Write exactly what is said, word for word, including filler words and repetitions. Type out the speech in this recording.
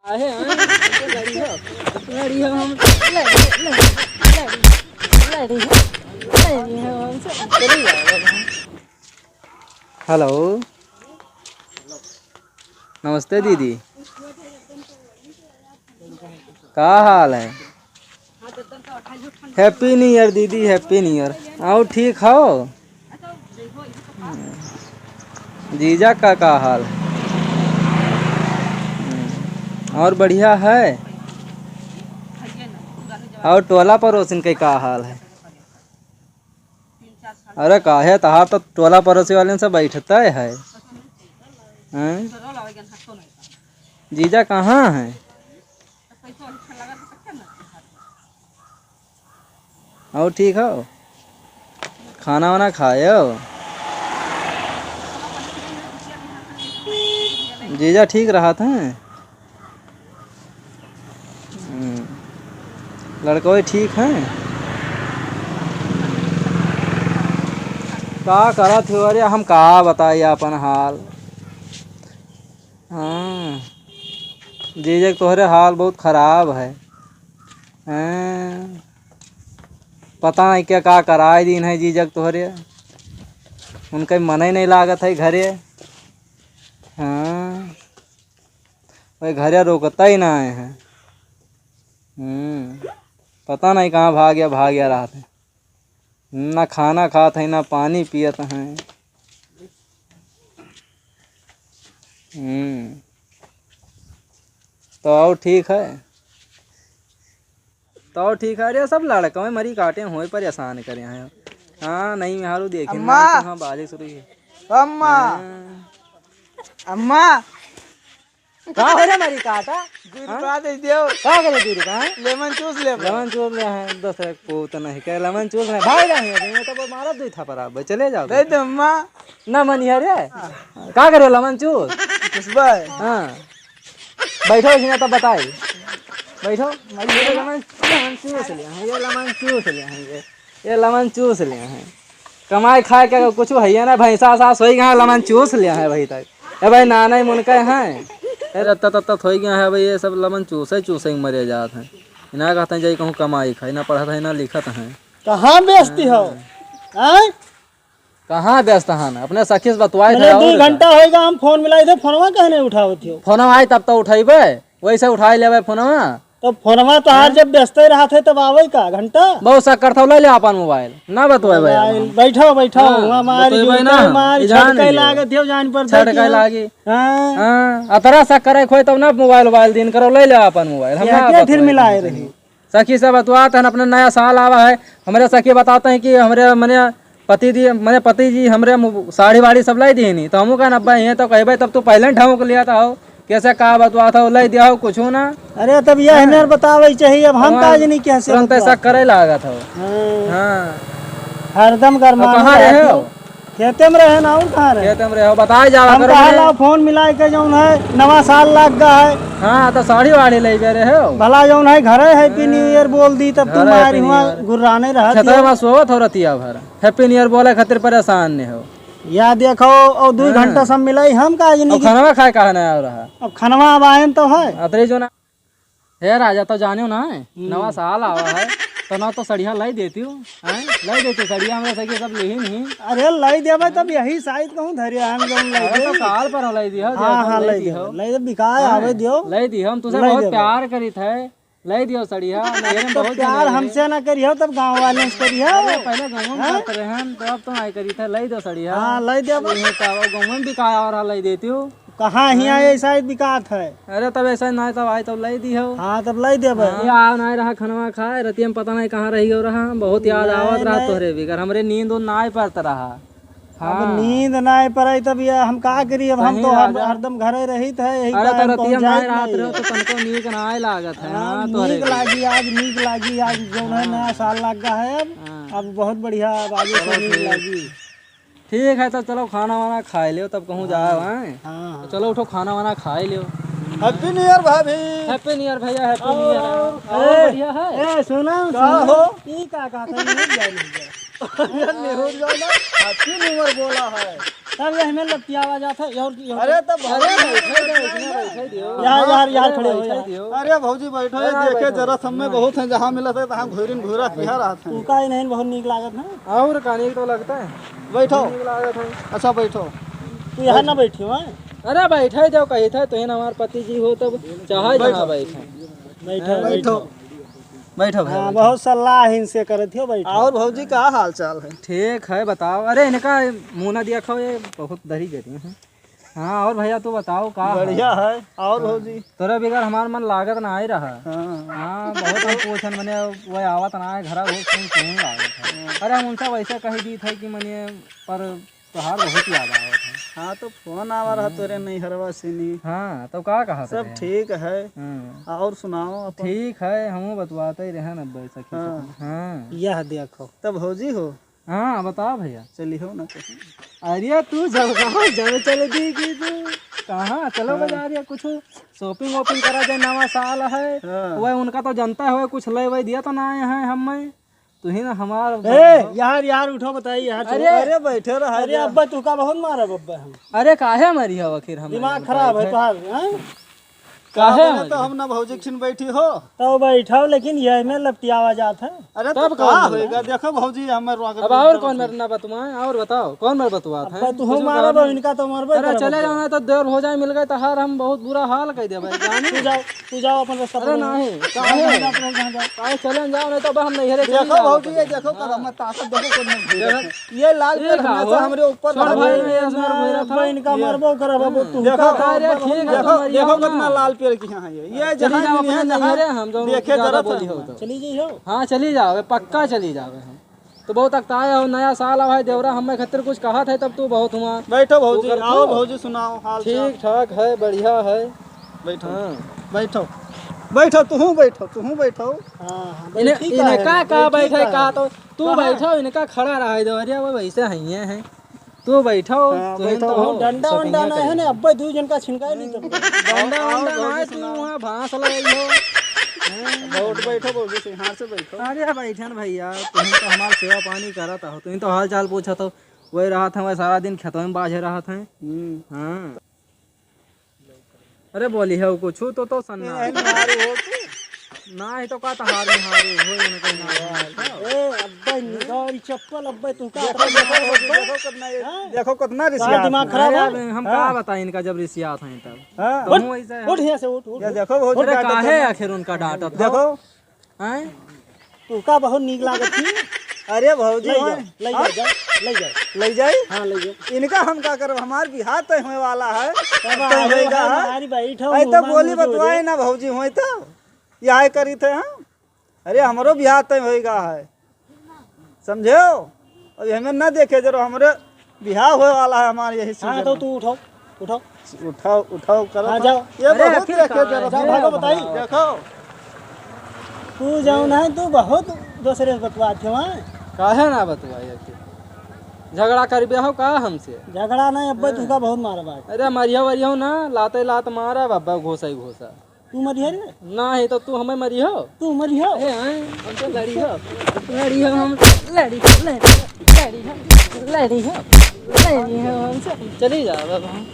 आहे, हाँ, हमको गाड़ी हो, गाड़ी हो, हम लड़ी, लड़ी, लड़ी, लड़ी हो, लड़ी हो, हमसे चली जाओ। हेलो, नमस्ते दीदी, का हाल है? Happy New Year दीदी, Happy New Year। और ठीक हो? जीजा का, का हाल है? और बढ़िया है? और टोला पड़ोसिन के का हाल है? अरे काहे, तहार तो टोला पड़ोसी वाले से बैठते है। हैं? जीजा कहाँ हैं? और ठीक हो? खाना वाना खाए हो? जीजा ठीक रहत हैं? हम्म। लड़कवे ठीक हैं? का करत हो? अरे हम का बताई आपन हाल। हाँ, जीजा के तोहरे हाल बहुत खराब है। हाँ, पता नहीं क्या का कराए दीन है जीजा के तोहरे, उनके मन ही नहीं लागत है घरे। हाँ, वही घरे रोकता ही ना आए हैं। हम्म, पता नहीं कहाँ भाग गया, भाग गया रहत है। ना खाना खात है, ना पानी पियत है। हम्म। तो और ठीक है? तो और ठीक है? अरे सब लड़कवे मरी काटे होए परेशान करे हैं। हाँ, नहीं मेहारू देखे अम्मा। ना कि हाँ, बाजे शुरू ही। अम्मा। हाँ। अम्मा। का हो रे मरी काटा? दू हाँ? रुपया दे दियो। का करे दू रुपया, हाँ? लेमन चूस ले। लेमन चूस ले हैं, दस रुपया को तो नहीं, कह लेमन चूस ले। भाग जा यहाँ से, मैं तो मारा दो थप्पड़, अब चले जाओ। दे दे अम्मा। ना मनिया रे। हाँ। का करे लेमन चूस? चूसबा है। हाँ। बैठो इसी तब बताई। बैठो। ये लेमन, लेमन चूस ले हैं, ये लेमन चूस ले हैं, ये, ये लेमन चूस ले हैं। कमाई खाए के कुछ है ना, भैंसा सास होई गया, लेमन चूस ले हैं अभी तक। ए भाई, नाना ही मुनका है। ए, रत्ता तत्ता थोई गया है भाई, ये सब लेमन चूसे चूसे ही मरे जात हैं। इना कहते हैं, जाई कहूँ कमाई खाई, ना पढ़त है, ना लिखत है। कहाँ बेचती हो? हाँ। आँय? कहाँ व्यस्त हन? अपने सखी से बतुआए थे, मने और दू का? घंटा होइगा, हम फोन मिलाई थे, फोनवा काहे नहीं उठावत हो? फोनवा आई तब तो उठैबे, वैसे उठाई लेबे फोनवा। तो फोनवा तोहार हाँ? जब व्यस्त ही रहत है तब आवे का घंटा? बहुत शक करत हो, ले ले अपन मोबाइल, ना बतुआबे अब मोबाइल, हम। बैठो, बैठो, हाँ, हुआँ मार बतुआबे जूता ना, मार, ई जान छटकै लियो। लागत हो जान पर छटकै देखियो। लागी। हाँ। हाँ, अतरा शक करे खोए तब ना मोबाइल, मोबाइल दिन करो, ले ले अपन मोबाइल, हम ये ना के फिर बतुआबे मिलाए तुमसे। रही? सखी से बतुआत हन, अपने नया साल आवा है, हमरे सखी बताते हैं कि हमरे मने पति जी, मने पति जी हमरे मु-, साड़ी वाड़ी सब लाई दीनी, तो हमहू कहन अब्बा ये तो कहबे तब तू पहले ढौंक लिया था हो, कैसे का बतुआत हो, लाई दिया हो कुछ ना। अरे तब ये हाँ। हमें बतावे चाहिए, अब हम हाँ, काज नहीं कह से तुरंत ऐसा बतुआत करे लागत हो। हाँ। हाँ। हरदम अब गरमाने कहाँ रहे रहती हो? हो। खेते में रहे ना, और कहाँ रहे? खेते में रहे हो, बताए जावा हम करो कहा मने। ला फोन मिलाए के जौन है, नवा साल लाग गा है। हाँ, तो साड़ी वाड़ी ले गए रहे हो। भला जौन है, घरे Happy New Year बोल दी, तब तुम घरे मारी Happy हुआ New Year। गुर्राने रहत खेतवा हो। में सोवत हो रतिया भर। Happy New Year बोले खातिर परेशान नहीं हो। या देखो, और दू हाँ। घंटा सब मिलाई, हम का आज अब नहीं खानवा खाए कहा नहीं आ रहा? अब खानवा अब आयन तो है। अतरे जो ना। हे राजा, तो जानियो ना है, हम्म। नवा साल आवा है, तो ना तो सड़िया लाई देती हूँ, हैं? लाई देती सड़िया, हमरा सखी सब लेही नहीं। अरे, लाई देबे तब यही शायद कहूँ धरे हम जौन लाई अरे, तो दे। काल पर लाई दियो, हाँ, हाँ, लाई लाई दियो, दियो। लाई दे, बिकाय हाँ, आवे दियो। लाई दियो, हम तुझे लाई बहुत देबे। प्यार करीत है, लाई दियो सड़िया, नैहरे में तो बहुत प्यार जने हमसे ना करियो, तब गाँव वाले से करियो। अरे, पहले गाँव में हाँ? करते रहे हम, तो अब तो नहीं करीत है, लाई दियो सड़िया। हाँ, लाई देबे। ये तो गाँव में बिकाय और लाई देती हूँ। कहाँ हियाँ हाँ। ऐसा ही बिकात है? अरे तब ऐसा ही ना है, तब आई तब लाई दी हो। हाँ, तब लाई देबे। हाँ। ये आओ ना रहा खनवा खाए, रतिया में पता नहीं कहाँ रही हो रहा, बहुत याद नहीं, आवत रहा नहीं। तोहरे बिगर, हमरे नींद उंद ना आए परत रहा। अब हाँ। नींद ना आए पड़े तब ये हम का करी, अब हम कहीं तो हर, राजा। हरदम घरे रहित है, यही अरे तो टाइम रतिया में पहुँचाइत ना रात नहीं रहो है। तो तनको नीक ना आए लागत है, हाँ, हाँ, तोहरे नीक बिगर। लागी, आज नीक लागी, आज जो है हाँ। नया साल लाग गा है अब, हाँ। अब बहुत बढ़िया, अब आगे से चलो नीक ठीक। लागी। ठीक है, तो चलो खाना वाना खाए लियो, तब कहूँ हाँ, जाए, हैं? हाँ, हाँ। तो चलो उठो, खाना वाना खाए लियो। Happy New Year भाभी। Happy New Year भैया, Happy New Year। और, और अरे, बढ़िया है? ए, सुना, का सुना। हो? ई का कहत है, नहीं जाए, नहीं जाए। अरे, नहीं हो जाए ना, Happy New Year बोला है। तब ये हमें लपटियावा जात है, और, और अरे, तब अरे, भौजी बैठे दो, इसमें बैठे दियो। यार, यार, यार, अरे, खड़े हो बैठे यार। दियो। अरे, भौजी, बैठो, अरे, ये यार, देखे, बैठो। जरा सब में हाँ। बहुत है, जहाँ मिला था, तहाँ घुरिन घुरा किया रहा था। तू का ही नहीं, बहुत नीक लागत है। और का नीक तो लगता है। बैठो। नीक लागत है। अच्छा, बैठो। तू यहाँ ना बैठी हो, हाँ? अरे, बैठे दो, कही था, तुहिन हमार पति जी हो, तब चाहे जहाँ बैठो। बैठे। बैठो, बैठो। बैठो भाई, हाँ, बैठो। बहुत सलाह इनसे करत हो, बैठो। और भौजी, का हाल चाल है? ठीक है, बताओ। अरे, इनका मुँह ना दिया खाओ, ये बहुत दरी गरी हैं। हाँ, और भैया, तू बताओ, का हाल बढ़िया है? है। और हाँ। भौजी? तोरे बगैर हमार मन लागत ना आए रहा। हाँ। हाँ, बहुत हम पूछन, मने, वो आवत ना आए, घरा घुस कहीं कौन लागत है। हाँ। अरे, हम उनसे वैसे कह दी थे कि, मने, पर तोहार बहुत याद आवत है। हाँ, तो फोन आवा रहा हम्म। तोरे नैहरवा से नी। हाँ, तो का कहा सब तोरे? ठीक है। हाँ। और सुनाओ अपन। ठीक है, हमहू बतवाते ही रहे न अब्बे सखी हाँ। से। हाँ। यह देखो। तब भौजी हो? हाँ, बताओ भैया। चली हो ना कहीं। अरे तू जब कहो, जब चल दी कि तू कहाँ? चलो हाँ। बाजार या कुछ shopping वॉपिंग करा जाए, नवा साल है। हाँ। वह उनका तो जनता है, कुछ ले वही दिया तो ना आए हैं हम में। तुही ना हमार ए, यार, यार, उठो, बताई, यार, अरे, चलो। अरे, बैठे रहा अरे, जा। अब्बा, तू का बहुत मारब, अब्बा, हम। अरे, काहे मरी हो आखिर हम दिमाग खराब है बैठे? तोहार, हैं? काहे काहे मरी? तो हम ना भौजी खिन बैठी हो। तो बैठो, लेकिन ये में लपटियावा जात है। अरे, तब तो कौन का मरला? होएगा? देखो भौजी, हमर रोआ के अब और एकदम कौन से मरना बतुआए? और बताओ, कौन मर बतुआत है? अब्बा, तू कुछ मारब, कहा इनका तो मरबे अरे, करब चले अब्बा। जाओ, नहीं तो देर हो जाए, मिल गए तो हार हम बहुत बुरा हाल कर देबे, जानी? तू जाओ। तू जाओ अपन रास्ता अरे पर। नहीं, काहे? जा, जा, जा, जा। काहे चले जाओ, नहीं तो अब हम नहीं हेरे, चले देखो जाओ भौजी, अपन। ये देखो, कब हाँ। हम ताकत देखो, कब हम देखो। ये लाल ये पेड़ का हमेशा हो? हमरे ऊपर छोड़ रहत भाई, है। ये हमार भाई रहत अब्बा है। इनका ये। मारबो करब, अब तू देखो, का अरे, ठीक है, देखो, तुम देखो मरियो कितना ना। लाल पेड़ की यहाँ ये। ये चली जहाँ जाओ भी है, अपने जहाँ नैहरे, हम जौन देखे ज्यादा जरूरत है बोली हो हमें। तो। चली जाइयो। हाँ, चली जाओ, पक्का चली जाओ हम। तो बहुत अकताए हो, नया साल आवा है, देवरा हमें खातिर कुछ कहा था, तब तू बहुत हुआ। बैठो तू भौजी, कर आओ दो। भौजी, सुनाओ हाल चाल। ठीक ठाक है, बढ़िया है। बैठो, हाँ। बैठो, बैठो, तुहूँ बैठो, तुहूँ बैठो। हाँ, हाँ, इन्हें, बैठी का इन्हें है? का, का बैठी बैठे का का है? तो तू कहाँ? बैठो, इनका खड़ा रहा है, देवरिया वो वैसे हइये हैं। तू बैठो, हाँ, तू बैठो। तो हो, डंडा वंडा ना है ना, अब्बे दू जन का छिनकाई नहीं करते। डंडा आओ, वंडा आओ, ना है, भौजी तू सुनाओ। वहाँ भांस लगाई हो। बहुत बैठो, भौजी से, यहाँ से बैठो। अरे बैठन भैया, तुम तो हमार सेवा पानी करत हो, तुम तो हाल चाल पूछत हो, वही रहत है, वही सारा दिन खेतों में बाझे रहत है। हम्म। हाँ। अरे बोली है कुछ तो, तो सन्ना। ए, निहारू हो तू? ना है तो का तहार निहारू हो, इन्हें कोई ना है। ए, अब्बे निगारी चप्पल, अब्बे तू का देखो, देखो, देखो, देखो कितना ये, हाँ? देखो कितना तोहार रिसियात दिमाग है। खराब अरे है? यार, हम हाँ। का बताएं इनका जब रिसियात हैं तब। हाँ। तो उठ, हम ऐसे उठ यहाँ से, उठ, उठ, ये उठ। देखो, भौजी अरे डांटत काहे है। आखिर उनका डांटत हो? देखो। हैं? तू का बहुत नीक लागत थी। अरे भौजी, ले जाओ, हैं? ले जाओ, हाँ? जाओ, ले जाओ। ले जाई? हाँ, ले जाओ। इनका हम का करब? हमार बियाह तय होए वाला है। तब तय आवे होएगा, वाला है। हमारी बैठो, ऐ तो मुँह बोली मत बतवाए बोले। ना भौजी, होए तो। यह करी थे हम। अरे हमरो बियाह तय होएगा है। समझेओ? अब हमें ना देखे जरो, हमरे बियाह होए वाला है हमारे यही हाँ, सीजन तो में। तू उठाओ, उठाओ। उठाओ, उठाओ, करो हाँ, तो। जाओ। ये अरे, बहुत आखिर देखे का जरा है? जाओ, भागो, बताई। देखो। तू जाओ ना, तू बहुत दूसरे से बतवात हो, हाँ? काहे ना बतवाई आखिर? झगड़ा करबे हो का हमसे? झगड़ा नहीं, अब्बे हाँ। तुका बहुत मारबा। अरे मरियो वरियो ना, लाते लात मारा बाबा, घोसा ही घोसा। तू मरिया रे? नाही, तो तू हमें मरियो? तू मरियो? ए, हाँ, हम तो लड़ी हो। लड़ी हो हम, लड़ी हो, लड़ी हो, लड़ी हो, लड़ी हो, लड़ी हो हमसे। चली जा, अब हम।